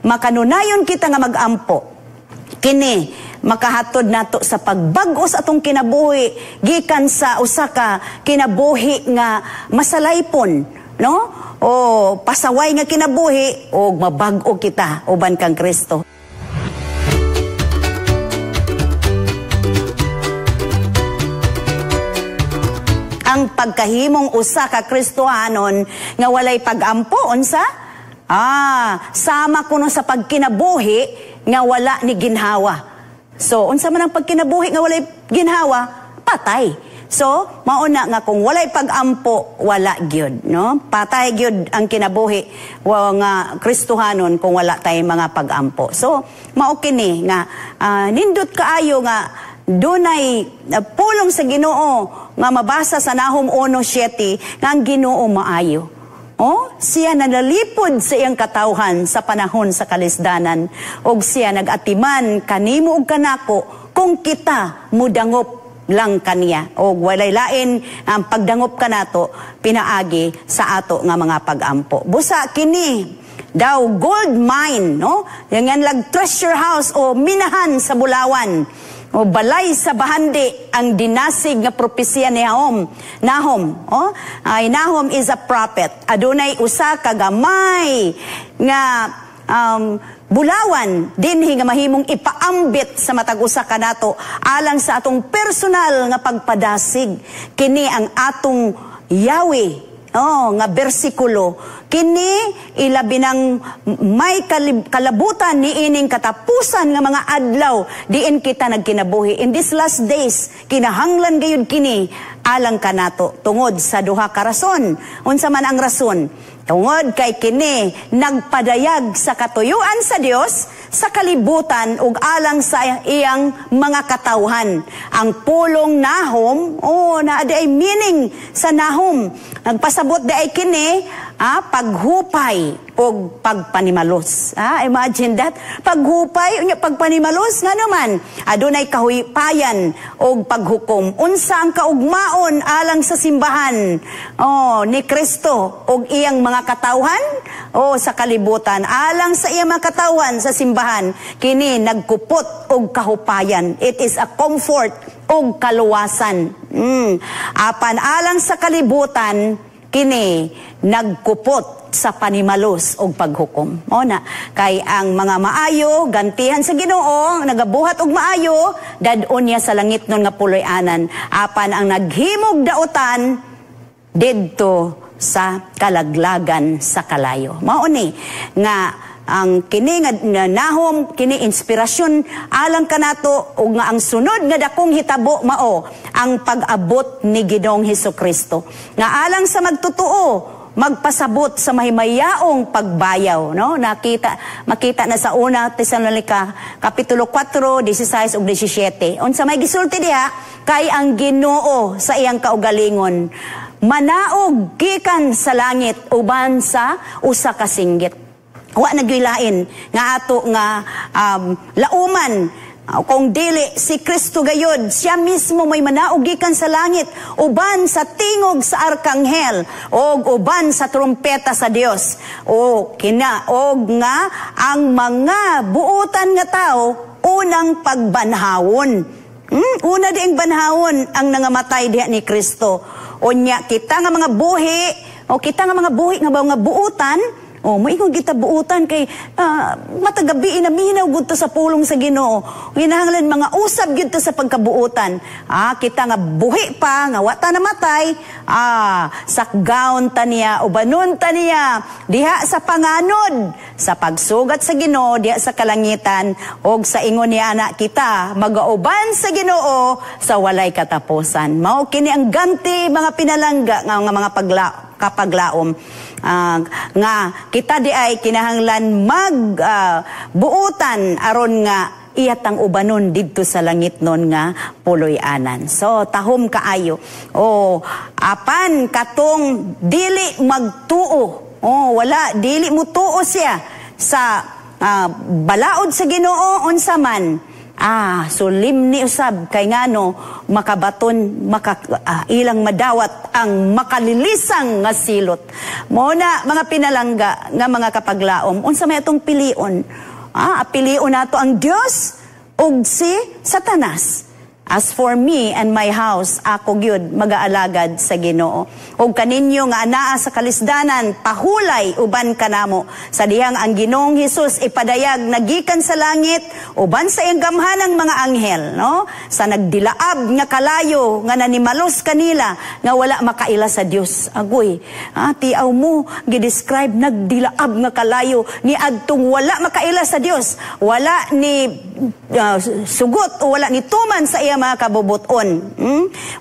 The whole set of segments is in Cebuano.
makanunayon kita nga magampo, kini makahatod nato sa pagbag-o sa atong kinabuhi gikan sa usa ka kinabuhi nga masalaypon, no? O pasaway nga kinabuhi, og mabag-o kita uban kang Kristo. Ang pagkahimong usa ka Kristohanon nga walay pagampo, unsa? Sama kuno sa pagkinabuhi nga wala ni ginhawa. So, unsa man ang pagkinabuhi nga walay ginhawa? Patay. So, mauna nga kung walay pagampo, wala gyud, no? Patay gyud ang kinabuhi wa nga Kristohanon kung wala tay mga pagampo. So, mao kini nga nindot kaayo nga dunay pulong sa Ginoo nga mabasa sa Nahum 1:7 nga ang Ginoo maayo. Oh, siya nanalipod sa iyang katawhan sa panahon sa kalisdanan, og siya nagatiman kanimo og kanako kung kita mudangop lang kaniya, og walay lain ang pagdangop kanato pinaagi sa ato nga mga pagampo. Busa kini daw gold mine, no? Yang lag treasure house o minahan sa bulawan o balay sa bahandi ang dinasig nga propesya ni Nahum. Nahum, oh, ay Nahum is a prophet. Adunay usa ka gamay nga bulawan dinhi nga mahimong ipaambit sa matag usa kanato alang sa atong personal nga pagpadasig. Kini ang atong Yahweh, oh, nga bersikulo. Kini ilabi nang may kalabutan niining katapusan nga mga adlaw diin kita nagkinabuhi. In these last days, kinahanglan gayud kini alang kanato tungod sa duha ka rason. Unsa man ang rason? Tungod kay kini nagpadayag sa katuyuan sa Dios sa kalibutan ug alang sa iyang mga katawhan. Ang pulong Nahum, oh, naa di ay meaning sa Nahum. Nagpasabot di ay kini paghupay og pagpanimalos. Imagine that. Paghupay unya pagpanimalos, ngano man adunay kahupayan og paghukom. Unsa ang kaugmaon alang sa simbahan, oh, ni Kristo og iyang mga katawhan, oh, sa kalibutan, alang sa iyang mga katawhan sa simbahan, kini nagkupot og kahupayan. It is a comfort og kaluwasan. Apan alang sa kalibutan, kini nagkupot sa panimalos og paghukom. O na, kay ang mga maayo gantihan sa Ginoo, nagabuhat og maayo, dad-on niya sa langit nun nga puloy-anan. Apan ang naghimog dautan didto sa kalaglagan sa kalayo. Mao ni nga ang kini nga Nahum, kini inspirasyon alang kanato ug nga ang sunod nga dakong hitabo mao ang pag-abot ni Ginoong Hesukristo nga alang sa magtotoo magpasabot sa mahimayaong pagbayaw, no? Makita na sa una Tesalonica kapitulo 4, 16 ug 17. Unsa may gisulti diha, kay ang Ginoo sa iyang kaugalingon manaog gikan sa langit uban sa usa ka singgit. Wa nagylain nga ato nga lauman kung dili si Kristo gayod, siya mismo may manaog gikan sa langit uban sa tingog sa arkanghel og uban sa trumpeta sa Dios. O kina og nga ang mga buotan nga tao unang pagbanhawon. Una diing banhawon ang nangamatay diha ni Kristo. Unya kita nga mga buhi o kita nga mga buhi nga mga buotan. Oh, moingon kita buutan kay matagabi na minaw gud sa pulong sa Ginoo. Kinahanglan mga usab gyud sa pagkabuutan. Kita nga buhi pa nga wa ta namatay, sakgaon ta niya, ubanon ta niya diha sa panganod sa pagsugat sa Ginoo diha sa kalangitan, og sa ingon niya anak kita magauban sa Ginoo sa walay katapusan. Mao kini ang ganti mga pinalangga nga mga kapaglaom. Nga kita di ay kinahanglan mag buutan aron nga iyatang ubanon didto sa langit nun nga puloy-anan. So tahom kaayo. O apan katong dili magtuo. O wala, dili mutuo siya sa balaod sa Ginoo unsa man. Ah, solemni usab kay ngano makabaton maka, ilang madawat ang makalilisang nga silot. Mao na, mga pinalangga nga mga kapaglaom, unsa may atong pilion? Ah, pilion nato ang Dios ug si Satanas. As for me and my house, ako gyud magaalagad sa Ginoo. Ug kaninyo nga anaa sa kalisdanan, pahulay uban kanamo. Sa dihang ang Ginoong Hesus ipadayag nagikan sa langit uban sa iyang gamhanang mga anghel, no? Sa nagdilaab nga kalayo nga nanimalos kanila nga wala makaila sa Dios. Agoy, tiaw mo gi-describe nagdilaab nga kalayo ni adtong wala makaila sa Dios, wala ni sugot o wala ni tuman sa iya mga kabubuton.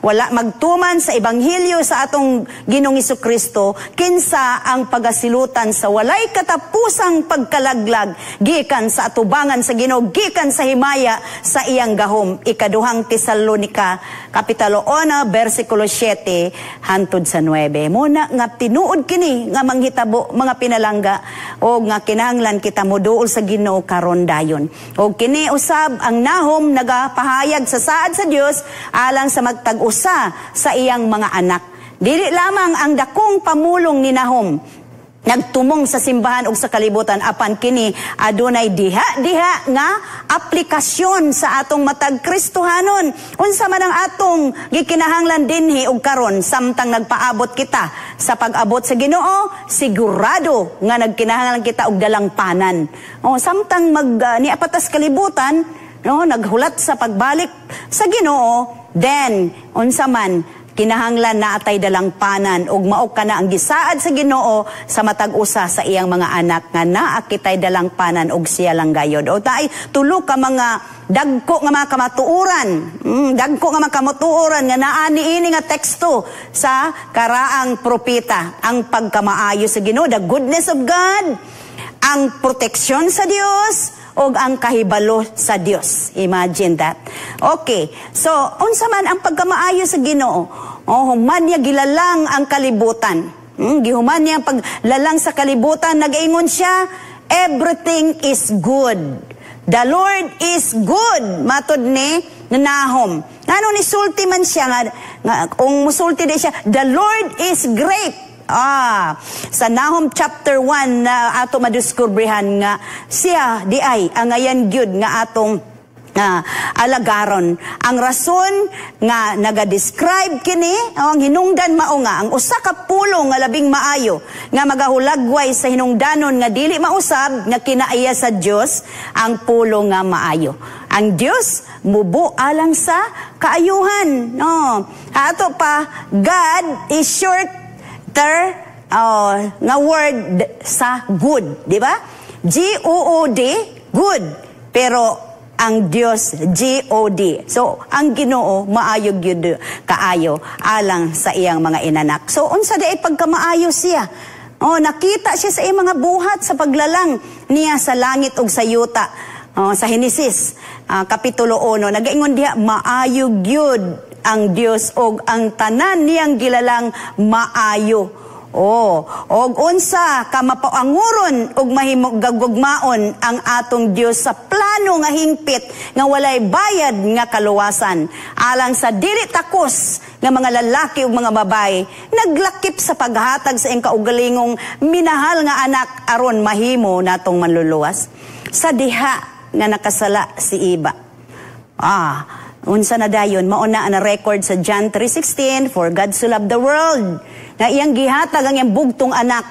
Wala magtuman sa ebanghelyo sa atong Ginoong Kristo, kinsa ang pagasilutan sa walay katapusang pagkalaglag gikan sa atubangan sa Ginoo, gikan sa himaya sa iyang gahom. Ikaduhang Tesalonika, Kapitulo 1, versikulo 7 hantod sa 9. Mao na nga tinuod kini nga manghitabo, mga pinalangga, o nga kinahanglan kita moduol sa Ginoo karon dayon. O kini usab ang Nahum nagapahayag sa saad sa Dios alang sa magtag-usa sa iyang mga anak. Dili lamang ang dakong pamulong ni Nahum nagtumong sa simbahan ug sa kalibutan, apan kini adunay diha-diha nga aplikasyon sa atong matag Kristohanon. Unsa man ang atong gikinahanglan dinhi ug karon samtang nagpaabot kita sa pag-abot sa Ginoo, sigurado nga nagkinahanglan kita og dalangpanan. Oh, samtang mag niapatas kalibutan, no, naghulat sa pagbalik sa Ginoo, then unsa man kinahanglan na atay dalangpanan, ug mao kana ang gisaad sa Ginoo sa matag usa sa iyang mga anak nga naa kitay dalangpanan ug siya lang gayod. O tay tulo ka mga dagko nga mga kamatuoran, dagko nga mga kamatuoran nga naa niini nga teksto sa karaang propeta: ang pagkamaayo sa Ginoo, the goodness of God, ang proteksyon sa Dios, og ang kahibalo sa Dios. Imagine that. Okay. So, unsa man ang pagkamaayo sa Ginoo? Oh, human niya gilalang ang kalibutan. Gihuman niya ang paglalang sa kalibutan, nagaingon siya, "Everything is good. The Lord is good," matod ni Nahum. Ngano ni sulti man siya nga kung musulti di siya, "The Lord is great"? Ah, sa Nahum chapter 1 na ato madiskubrehan nga siya di ay angayan gyud nga atong alagaron. Ang rason nga naga-describe kini, oh, ang hinungdan mao nga ang usa ka pulong nga labing maayo nga magahulagway sa hinungdanon nga dili mausab nga kinaiya sa Dios, ang pulong nga maayo. Ang Dios mubo alang sa kaayuhan. No. Ato pa, God is short ter, oh, nga word sa good, di ba? G O O D, good. Pero ang Dios, G O D. So ang Ginoo maayo gyud kaayo alang sa iyang mga inanak. So unsa di ay pagkamaayo siya? Oh, nakita siya sa iyang mga buhat sa paglalang niya sa langit ug sa yuta. Oh, sa Henesis kapitulo 1, nagaingon diha, maayo gyud ang Dios og ang tanan niyang gilalang maayo. Oh, og unsa ka mapaanguron og mahimo gagugmaon ang atong Dios sa plano nga hingpit nga walay bayad nga kaluwasan alang sa dili takos nga mga lalaki ug mga babaye, naglakip sa paghatag sa iyang kaugalingong minahal nga anak aron mahimo natong manluluwas sa diha nga nakasala si Eva. Ah, unsa na dayon, mao na ang record sa John 3:16, "For God so loved the world," na iyang gihatag ang iyang bugtong anak.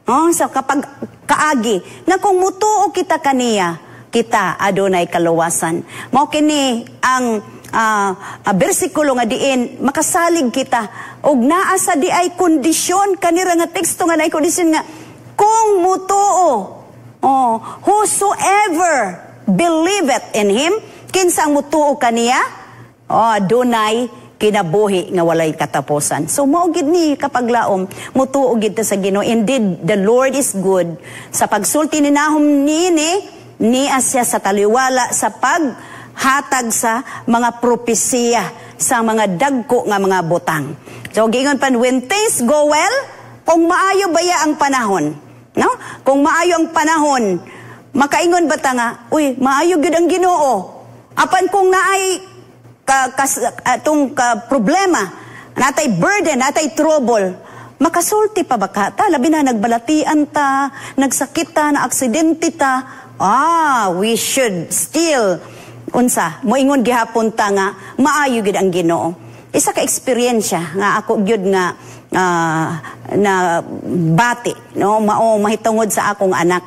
Oh, sa kapag kaagi nga kung mutuo kita kaniya, kita adunay kaluwasan. Mao kini ang bersikulo nga diin makasalig kita og naa sa di ay kondisyon kanira nga teksto nga naay kondisyon nga kung mutuo. Oh, whosoever believeth in him, kinsa ang mutuo kaniya, oh, adunay kinabuhi nga walay katapusan. So mao gid ni, kapaglaom, mutuo gid ta sa Ginoo. Indeed, the Lord is good. Sa pagsulti ni Nahum niini, niya siya sa taliwala sa paghatag sa mga propesiya sa mga dagko nga mga butang. So giingon pan, when things go well, kung maayo baya ang panahon, no? Kung maayo ang panahon, makaingon ba ta nga, "Uy, maayo gyud ang Ginoo"? Apan kung naay ka, kas, atong ka problema, natay burden, natay trouble, makasulti pa ba ka ta? Labi na nagbalatian ta, nagsakit ta, na aksidente ta. Ah, we should still unsa, moingon gihapon ta nga maayo gid ang Ginoo. Isa ka eksperyensya nga ako gyud nga na bati, no, mao mahitungod sa akong anak.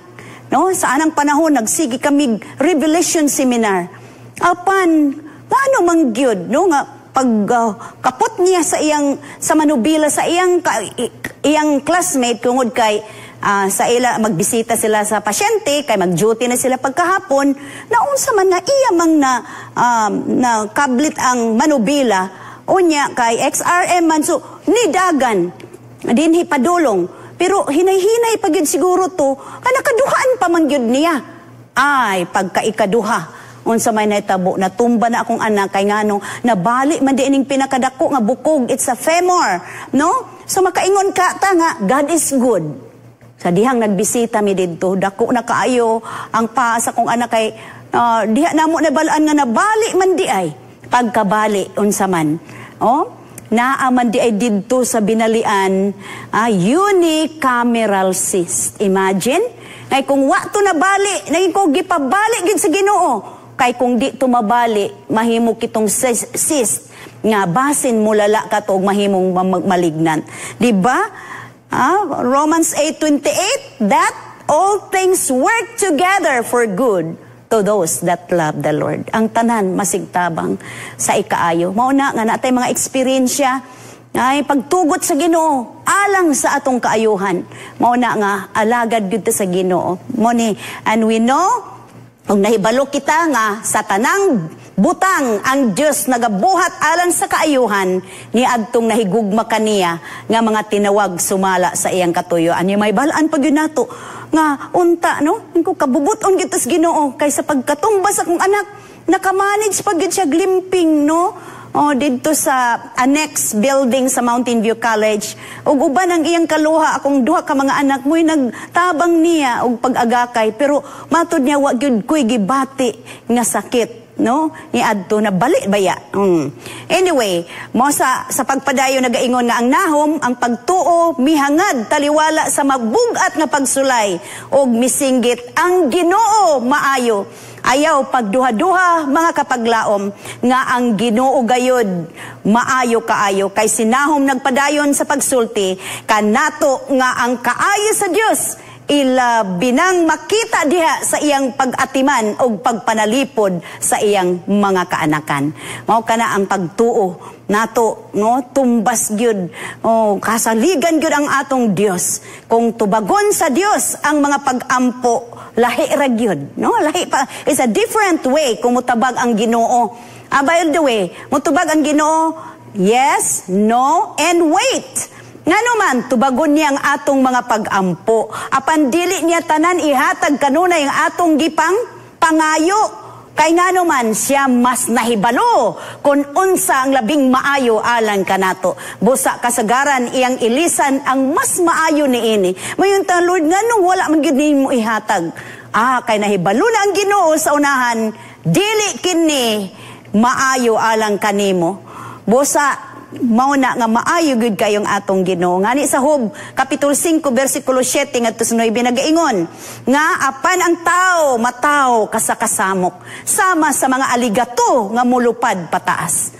No, sa anang panahon nagsige kami Revelation seminar. Apan ngano man gyud, no, nga pag kapot niya sa iyang sa manubila sa iyang iyang classmate, tungod kay sa ila magbisita sila sa pasyente kay mag-duty na sila pagkahapon, naunsa man nga iya mang na kablit ang manubila. Unya kay XRM man, so nidagan dinhi padulong, pero hinay-hinay pa gyud siguro to ka nakaduhaan pa man gyud niya. Ay, pagkaikaduha, unsa may nahitabo? Natumba na akong anak kay ngano nabali man di ining pinakadako nga bukog. It's a femur, no? So makaingon ka ta nga God is good. Sa dihang nagbisita mi didto, dako na kaayo ang paa sa akong anak kay diha namo nabalaan nga nabali man di ay. Pagkabali, unsa man, oh, naa man di ay didto sa binalian, unicameral cyst. Imagine, kay kung wa to nabali, naging ko gipabali gid sa Ginoo, kay kung di to mabali, mahimo kitong cyst nga basin mulala ka to og mahimong malignant, di ba? Romans 8:28, that all things work together for good to those that love the Lord. Ang tanan masigtabang sa ikaayo. Mao na nga natay mga eksperyensya ay pagtugot sa Ginoo alang sa atong kaayuhan. Mao na nga alagad gyud ta sa Ginoo. Mo ni, and we know, ug nahibalo kita nga sa tanang butang ang Dios nagabuhat alang sa kaayuhan ni adtong nahigugma kaniya nga mga tinawag sumala sa iyang katuyoan. May balaan pa gyud nato nga unta, no, ko kabubuton gyud sa Ginoo kay sa pagkatumba sa akong anak, nakamanage pa gyud siya limping, no, oh, didto sa annex building sa Mountain View College. Ug uban ang iyang kaluha, akong duha ka mga anak mo'y nagtabang niya og pag-agakay, pero matud niya, wa gyud ko'y gibati nga sakit, no, ni adto na bali baya. Anyway, mo sa pagpadayon nagaingon nga ang Nahum, ang pagtuo mihangad taliwala sa mabugat nga pagsulay og misinggit, "Ang Ginoo maayo." Ayaw pagduha-duha, mga kapaglaom, nga ang Ginoo gayud maayo kaayo, kay si Nahum nagpadayon sa pagsulti kanato nga ang kaayo sa Dios ilabi nang makita diha sa iyang pag-atiman o pagpanalipod sa iyang mga kaanakan. Mao kana ang pagtuo nato, no, tumbas gyud, oh, kasaligan gyud ang atong Dios. Kung tubagon sa Dios ang mga pag-ampo, lahi ra gyud, no? Lahi pa, it's a different way kung mutabag ang Ginoo. By the way, mutubag ang Ginoo, yes, no, and wait. Ngano man, tubagon niya ang atong mga pag-ampo. Apan dili niya tanan ihatag kanunay ang atong gipang pangayo. Kay ngano man, siya mas nahibalo kung unsa ang labing maayo alang kanato. Busa kasagaran iyang ilisan ang mas maayo niini. Mayon ta, "Lord, nganong wala man gyud nimo ihatag?" Ah, kay nahibalo na ang Ginoo sa unahan, dili kini maayo alang kanimo. Busa mao na nga maayo gyud kayong atong Ginoo. Ngani sa Job kapitulo 5 bersikulo 7 ngadto sa 9 nagaingon nga apan ang tao mataw kasakasamok sama sa mga aligato nga mulupad pataas.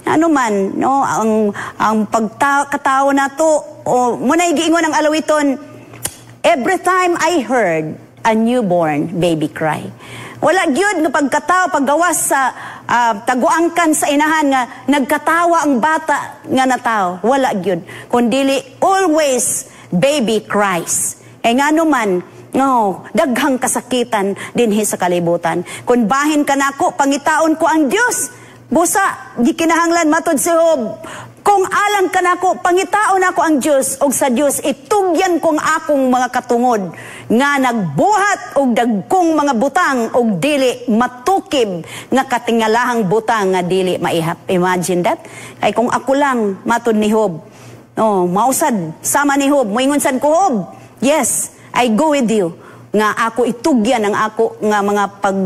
Ano man, no, ang pagkatao nato o mo na giingon ang alawiton, "Every time I heard a newborn baby cry." Wala gyud nga pagkatao paggawas sa taguangkan sa inahan nga nagkatawa ang bata nga natawo. Wala gyud. Kundili always baby cries. Eh ngano man, no, daghang kasakitan dinhi sa kalibutan. Kung bahin kanako, pangitaon ko ang Dios. Busa, di kinahanglan matod si Job. Kung alang kanako, pangitaon ako ang Dios og sa Dios itugyan kong akong mga katungod nga nagbuhat og dagkong mga butang og dili matukib nga katingalahang butang nga dili maihap. Imagine that. Kay kung ako lang, matod ni Job, no, mausad sama ni Job, moingon sad ko, "Job, yes, I go with you." Nga ako itugyan ang ako nga mga pag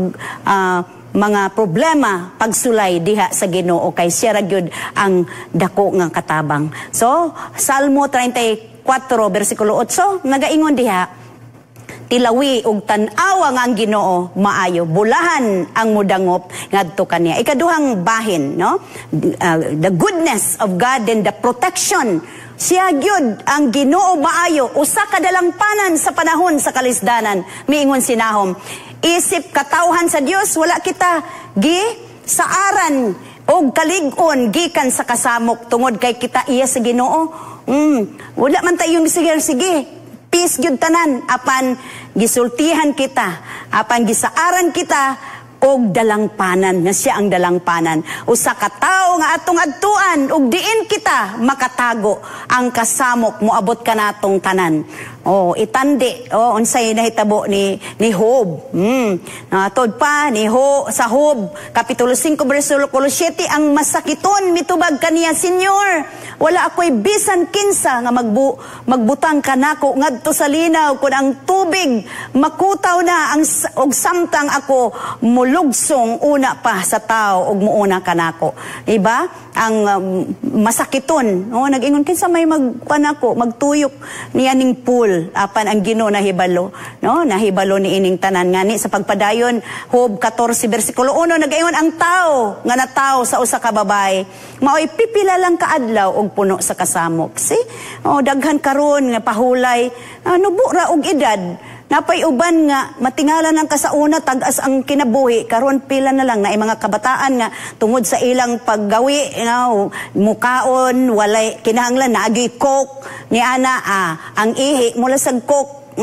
mga problema, pagsulay diha sa Ginoo kay siya ra gyud ang dako nga katabang. So, Salmo 34 bersikulo 8 nagaingon diha, "Tilawi ug tan-awa nga ang Ginoo maayo, bulahan ang mudangop ngadto kaniya." Ikaduhang bahin, no, the goodness of God and the protection. Siya gyud ang Ginoo maayo, usa ka dalangpanan sa panahon sa kalisdanan. Miingon si Nahum, isip katawhan sa Dios, wala kita gi saaran og kalig-on gikan sa kasamok tungod kay kita iya sa Ginoo. Wala man tayong sige sige peace gyud tanan, apan gisultihan kita, apan gisaaran kita og dalangpanan nga siya ang dalangpanan, usa ka tawo nga atong adtuan ug diin kita makatago. Ang kasamok moabot kanatong tanan. Oh, itandi, oh, unsay nahitabo ni Job. Natod pa ni Ho sa Job kapitulo 5 bersikulo 7, ang masakiton mitubag kaniya, "Senyor, wala ako'y bisan kinsa nga magbutang kanako ngadto sa linaw kun ang tubig makutaw na ang og samtang ako mulugsong una pa sa tao og muuna kanako." Diba? Ang masakiton, oh, nag-ingon, "Kinsa may magpanako, magtuyok niya ning pool?" Apan ang Ginoo nahibalo, no? Nahibalo ni ining tanan. Ngani sa pagpadayon, Job 14 bersikulo 1 nagaingon, "Ang tao nga natawo sa usa ka babae maoy pipila lang kaadlaw og puno sa kasamok." See? Oh, daghan karon nga pahulay, nubo ra og edad. Napay uban nga matingala ng kasauna, tag-as ang kinabuhi, karon pila na lang na mga kabataan nga tungod sa ilang paggawi, mukaon, walay kinahanglan naagi Coke ni ana, ang ihi mula sa Coke,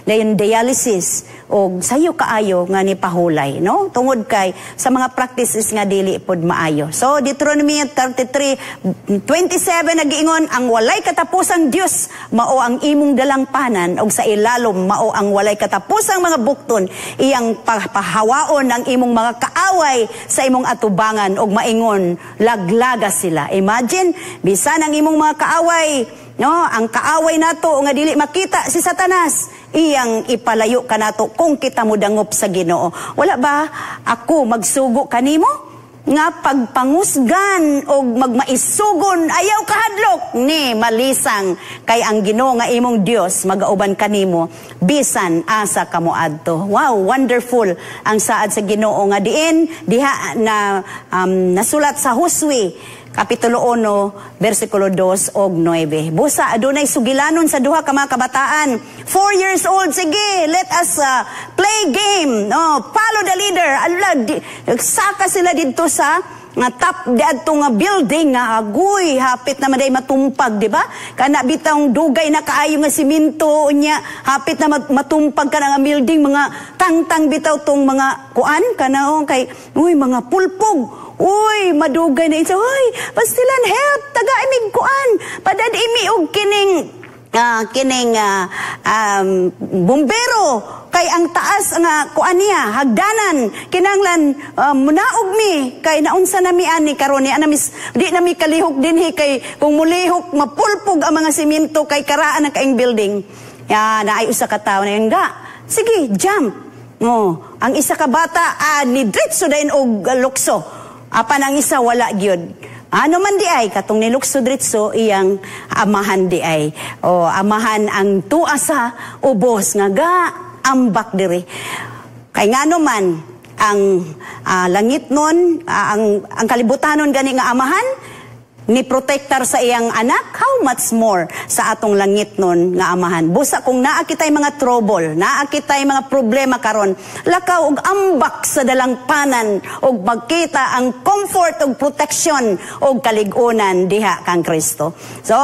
dayon dialysis og sayo kaayo nga ni pahulay, no, tungod kay sa mga practices nga dili pod maayo. So Deuteronomy 33:27 nagiingon, "Ang walay katapusang Dios mao ang imong dalangpanan og sa ilalom mao ang walay katapusang mga bukton. Iyang pahawaon ang imong mga kaaway sa imong atubangan og maingon, laglaga sila." Imagine, bisan ang imong mga kaaway, no, ang kaaway nato nga dili makita, si Satanas, iyang ipalayo kanato kung kita modangop sa Ginoo. "Wala ba ako magsugo kanimo nga pagpangusgan og magmaisugon, ayaw kahadlok ni malisang, kay ang Ginoo nga imong Dios magauban kanimo bisan asa ka moadto?" Wow, wonderful ang saad sa Ginoo nga diin diha na nasulat sa Josue Kapitulo 1, versikulo 2 og 9. Busa adunay sugilanon sa duha ka mga kabataan. 4 years old, "Sige, let us play game. Oh, follow the leader." Ala, saka sila didto sa nga top diadto nga building nga agoy hapit na maday matumpag, di ba? Kana bitang dugay na kaayo nga simento unya hapit na matumpag ka na nga building, mga tangtang bitaw tong mga kuan kana kay uy, mga pulpog. Uy, madugay na ito. "Uy, pastilan, help, taga imig kuan. Padad imi og kining bumbero kay ang taas nga kuan niya hagdanan, kinahanglan munaog mi kay naunsa na mi ani karon ni ana mis di na mi kalihok dinhi kay kung mulihok mapulpog ang mga simento kay karaan ang kaing building." Ya naay usa ka tawo na nga, "Sige, jump." Oh, ang isa ka bata ni diretso dayon og lukso, apan ang isa wala gyud. Ano man di ay, katong nilukso diretso, iyang amahan di ay. O amahan ang tua sa ubos nga ga ambak diri. Kay ngano man ang langit nun, ang kalibutanon gani nga amahan ni protektar sa iyang anak, how much more sa atong langit nun nga amahan? Busa kung naa kitay mga trouble, naa kitay mga problema karon, lakaw og ambak sa dalangpanan og magkita ang comfort og protection og kalig-unan diha kang Kristo. So,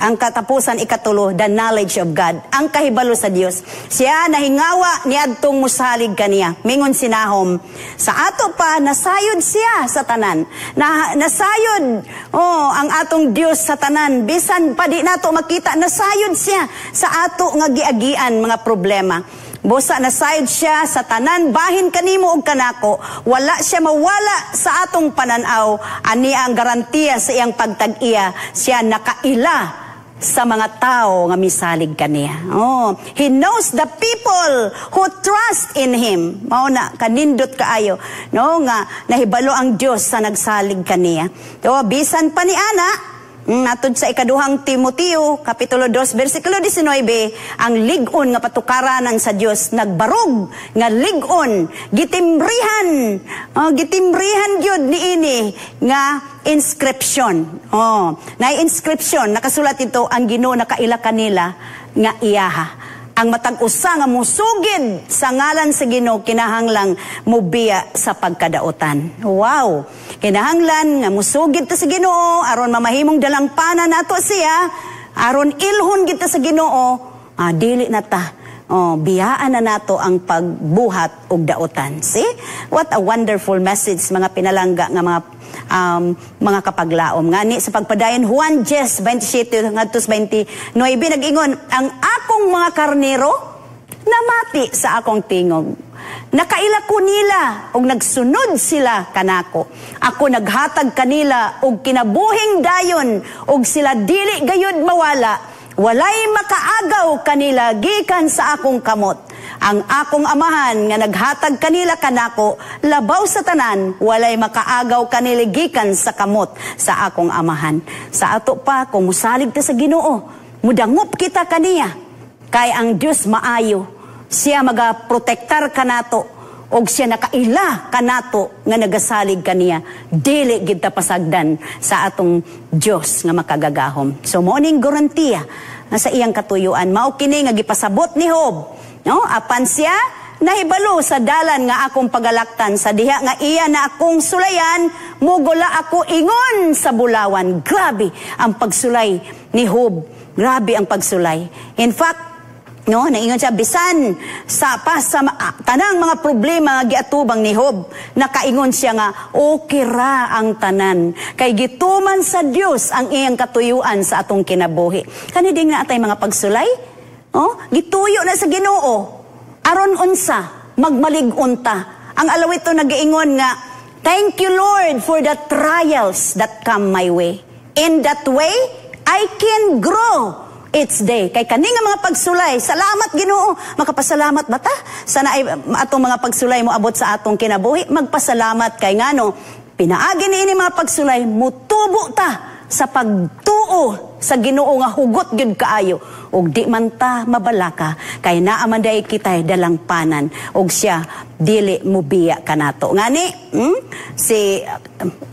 ang katapusan, ikatulo, the knowledge of God, ang kahibalo sa Dios. Siya nahingawa niadtong musalig kaniya. Mingon si Nahum, sa ato pa nasayod siya sa tanan. Na, nasayod, oh, ang atong Dios sa tanan, bisan pa di nato makita, nasayod siya sa ato nga giagian mga problema. Busa nasayod siya sa tanan bahin kanimo ug kanako. Wala siya mawala sa atong pananaw. Ani ang garantiya sa iyang pagtag-iya. Siya nakaila sa mga tao nga misalig kaniya. Oh, He knows the people who trust in Him. Mao na kanindot kaayo, no, nga nahibalo ang Dios sa nagsalig kaniya. So, bisan pa ni ana, natod sa Ikaduhang Timoteo, Kapitulo 2, versikulo 19, ang lig-on nga patukaranan sa Dios nagbarog nga lig-on, gitimbrihan, oh, gitimbrihan gyud niini nga inscription. Oh, na inscription nakasulat ito, ang Ginoo nakaila kanila nga iyaha. Ang matag usa nga musugid sa ngalan sa Ginoo kinahanglang mubiya sa pagkadaotan. Wow! Kinahanglan nga musugid ta sa Ginoo aron mamahimong dalangpanan nato siya, aron ilhon kita sa Ginoo, dili na ta. Oh, biyaan na nato ang pagbuhat og daotan. See? What a wonderful message, mga pinalangga nga mga kapaglaom. Ngani sa pagpadayon, Juan 10:27 ngadto 29, nag-ingon, "Ang akong mga karnero namati sa akong tingog. Nakaila ko nila og nagsunod sila kanako. Ako naghatag kanila og kinabuhing dayon og sila dili gayud mawala. Walay makaagaw kanila gikan sa akong kamot. Ang akong Amahan nga naghatag kanila kanako labaw sa tanan, walay makaagaw kanila gikan sa kamot sa akong Amahan." Sa ato pa, kung musalig ta sa Ginoo, mudangop kita kaniya. Kay ang Dios maayo, siya magaprotektar kanato og siya nakaila kanato nga nagasalig kaniya. Dili gid ta pasagdan sa atong Dios nga makagagahom. So mo ning garantiya nga sa iyang katuyuan. Mao kini nga gipasabot ni Job, no? Apan siya nahibalo sa dalan nga akong pagalaktan. Sa diha nga iya na akong sulayan, mugula ako ingon sa bulawan. Grabe ang pagsulay ni Job. Grabe ang pagsulay. In fact, no, naingon siya bisan sa pa sa tanang mga problema nga giatubang ni Job, nakaingon siya nga okay ra ang tanan kay gituman sa Dios ang iyang katuyuan sa atong kinabuhi. Kani ding na atay mga pagsulay? Oh, gituyo na sa Ginoo. Aron unsa magmalig-on ta. Ang alawit to nagiingon nga, "Thank you, Lord, for the trials that come my way. In that way I can grow each day." Kay kani nga mga pagsulay, salamat Ginoo, makapasalamat ba ta? Sana ay atong mga pagsulay mo abot sa atong kinabuhi, magpasalamat kay ngano pinaagi niini mga pagsulay, mutubo ta sa pagtuo sa Ginoo nga hugot gyud kaayo ug di man ta mabalaka kay naa man diay kitay dalangpanan ug siya dili mubiya kanato. Ngani si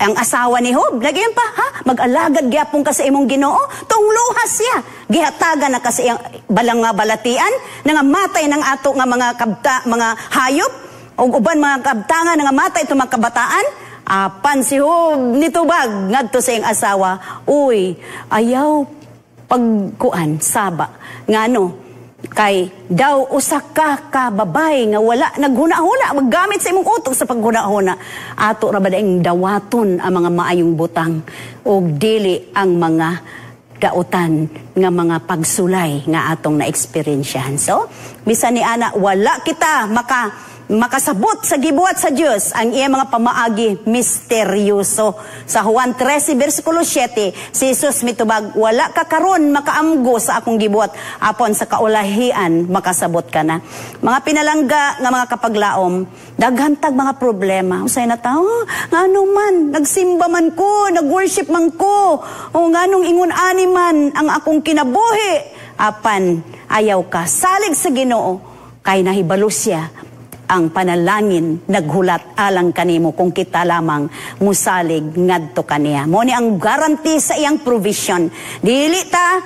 ang asawa ni Job lagi pa, "Ha, mag-alagad gyapon ka sa imong Ginoo?" Tungluha siya, gihatagan na kasi iyang balang nga balatian, nangamatay ng ato nga mga kabta, mga hayop ug uban mga kabtangan, nangamatay ito mga kabataan. Apan si Job nitubag ngadto sa iyang asawa, "Uy, ayaw pagkuan saba. Ngano kay daw usa ka ka babae nga wala naghuna-huna, maggamit sa imong utok sa paghuna-huna." Ato ra ba daing dawaton ang mga maayong butang ug dili ang mga dautan nga mga pagsulay nga atong na-experiensyahan? So, bisan ni ana wala kita makasabot sa gibuhat sa Dios. Ang iya mga pamaagi misteryoso. Sa Juan 13 versikulo 7, si Jesus mitubag, "Wala ka karon makaamgo sa akong gibuhat, apon sa kaulahian makasabot ka na." Mga pinalangga nga mga kapaglaom, daghan tag mga problema. Usay na tao, "Ngano man, nagsimba man ko, nagworship man ko, o nganong ingon ani man ang akong kinabuhi?" Apan ayaw ka salig sa Ginoo kay nahibalo siya ang panalangin naghulat alang kanimo kung kita lamang musalig ngadto kaniya. Mo ni ang guarantee sa iyang provision. Dili ta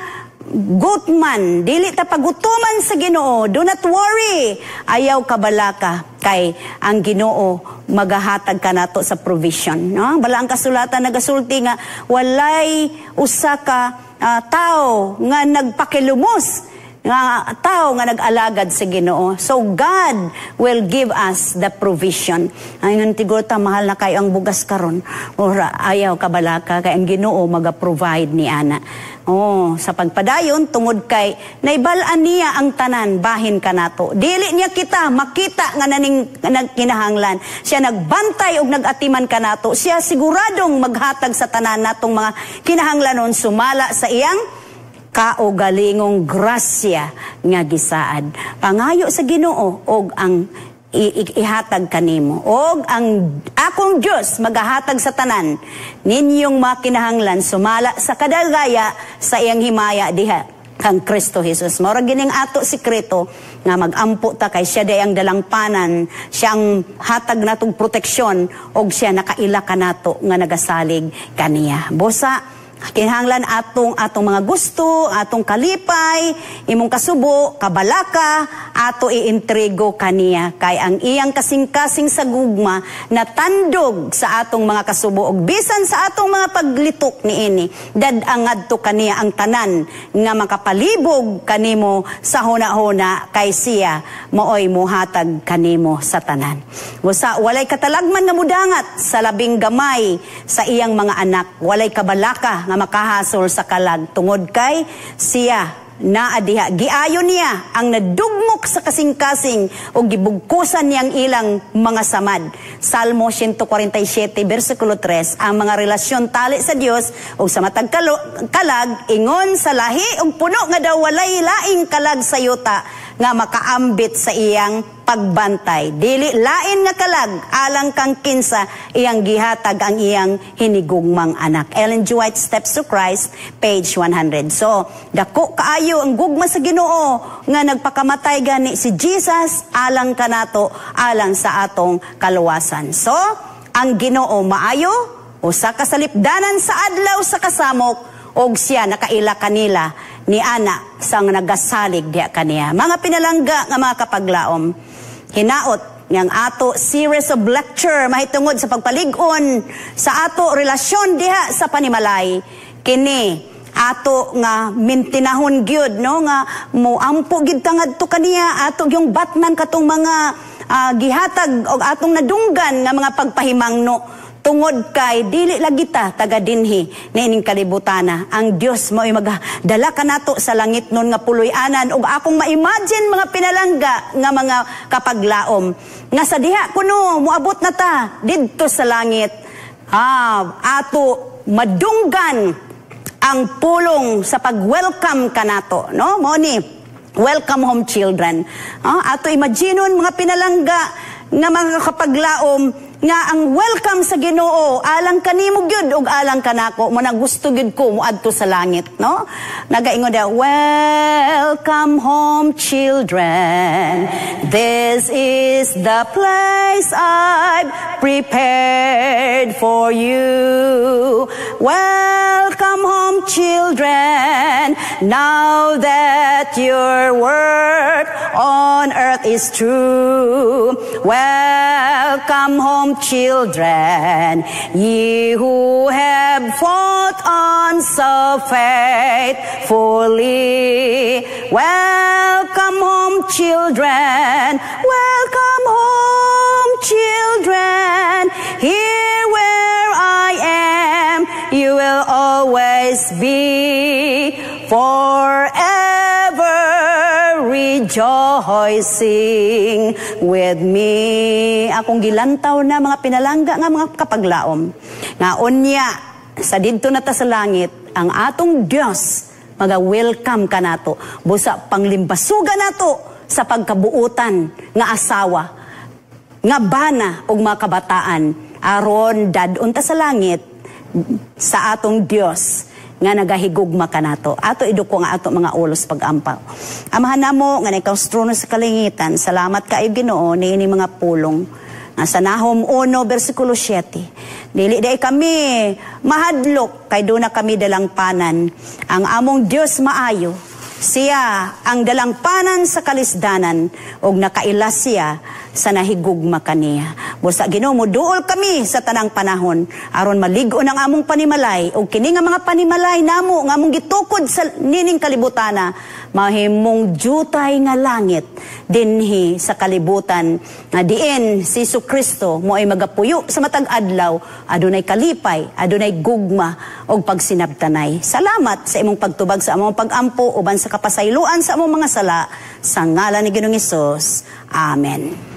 gutman, dili ta pagutuman sa Ginoo. Do not worry. Ayaw kabalaka kay ang Ginoo magahatag kanato sa provision. No? Bala ang kasulatan nagasulti nga walay usa ka tao nga nagpakilumos nga tao nga nag-alagad sa Ginoo. So God will give us the provision. Ay tigor ta, mahal na kayo ang bugas karon. Or ayaw kabalaka kay ang Ginoo maga-provide ni ana. Oh, sa pagpadayon, tungod kay naibal-an niya ang tanan bahin kanato. Dili niya kita makita nga naning nagkinahanglan. Siya nagbantay og nagatiman kanato. Siya siguradong maghatag sa tanan natong mga kinahanglanon sumala sa iyang Kaugalingong grasya nga gisaad. Pangayo sa Ginoo og ang ihatag kanimo. Og ang akong Dios magahatag sa tanan ninyong makinahanglan sumala sa kadagaya sa iyang himaya diha kang Kristo Jesus. Mao ra gining ato sikreto nga magampo ta kay siya day ang dalangpanan, siya ang hatag natong proteksyon og siya nakaila kanato nga nagasalig kaniya. Busa kinahanglan atong atong mga gusto, atong kalipay, imong kasubo, kabalaka, ato iintrigo kaniya kay ang iyang kasing-kasing sa gugma natandog sa atong mga kasubo ug bisan sa atong mga paglitok niini, dad-ang ngadto kaniya ang tanan nga makapalibog kanimo sa huna-huna kay siya maoy muhatag kanimo sa tanan. Busa walay katalagman nga mudangat sa labing gamay sa iyang mga anak, walay kabalaka nga makahasol sa kalag tungod kay siya naa diha. Giayon niya ang nadugmok sa kasing-kasing o gibugkusan niyang ilang mga samad. Salmo 147 versikulo 3. Ang mga relasyon tali sa Dios o sa matag kalag ingon sa lahi ug puno nga daw walay laing kalag sa yuta nga makaambit sa iyang pagbantay. Dili lain nga kalag alang kang kinsa iyang gihatag ang iyang hinigugmang anak. Ellen G. White, Steps to Christ, page 100. So, dako kaayo ang gugma sa Ginoo nga nagpakamatay gani si Jesus alang kanato, alang sa atong kaluwasan. So, ang Ginoo maayo, usa ka salipdanan sa adlaw sa kasamok, og siya nakaila kanila ni ana sang nagasalig diha kaniya. Mga pinalangga nga mga kapaglaom, hinaot ngang ato series of lecture mahitungod sa pagpalig-on sa ato relasyon diha sa panimalay, kini ato nga mintinahon gyud, no, nga moampo gid ta ngadto kaniya, ato yung batman katong mga gihatag og atong nadunggan nga mga pagpahimangno tungod kay dili lagi ta taga dinhi niining kalibutana. Ang Dios mao'y magdala kanato sa langit nun nga puloy-anan ug akong ma-imagine, mga pinalangga nga mga kapaglaom, nga sa diha kuno moabot na ta didto sa langit, ato madunggan ang pulong sa pag-welcome kanato, no? Mo ni "Welcome home, children." Ato imaginon, mga pinalangga nga mga kapaglaom, nga ang welcome sa Ginoo alang kanimo gyud ug alang kanako. Mo na gusto gyud ko moadto sa langit, no? Nagaingon da, "Welcome home, children. This is the place I've prepared for you. Welcome home, children, now that your work on earth is through. Welcome home, children, ye who have fought on so faithfully. Welcome home, children. Welcome home, children. Here where I am, you will always be forever rejoicing with me." Akong gilantaw na, mga pinalangga nga mga kapaglaom, nga unya sa didto na ta sa langit, ang atong Dios maga-welcome kanato. Busa panglimbasuga nato sa pagkabuutan nga asawa, nga bana ug mga kabataan aron dad-on ta sa langit sa atong Dios nga nagahigugma kanato. Ato iduko nga ato mga ulos pag-ampo. Amahan namo nga ikaw sa trono sa kalangitan, salamat kaayo, Ginoo, niini mga pulong. Nga sa Nahum 1 versikulo 7. Dili day kami mahadlok kay duna kami dalangpanan. Ang among Dios maayo. Siya ang dalangpanan sa kalisdanan ug nakaila siya sa nahigugma kaniya. Busa, Ginoo, duol kami sa tanang panahon aron malig-on ang among panimalay ug kini nga mga panimalay namo nga among gitukod sa nining kalibutana mahimong jutay nga langit dinhi sa kalibutan nga diin si Hesus Kristo mo ay magapuyo sa matag adlaw, adunay kalipay, adunay gugma ug pagsinabtanay. Salamat sa imong pagtubag sa among pagampo uban sa kapasayloan sa among mga sala, sa ngalan ni Ginoong Hesus. Amen.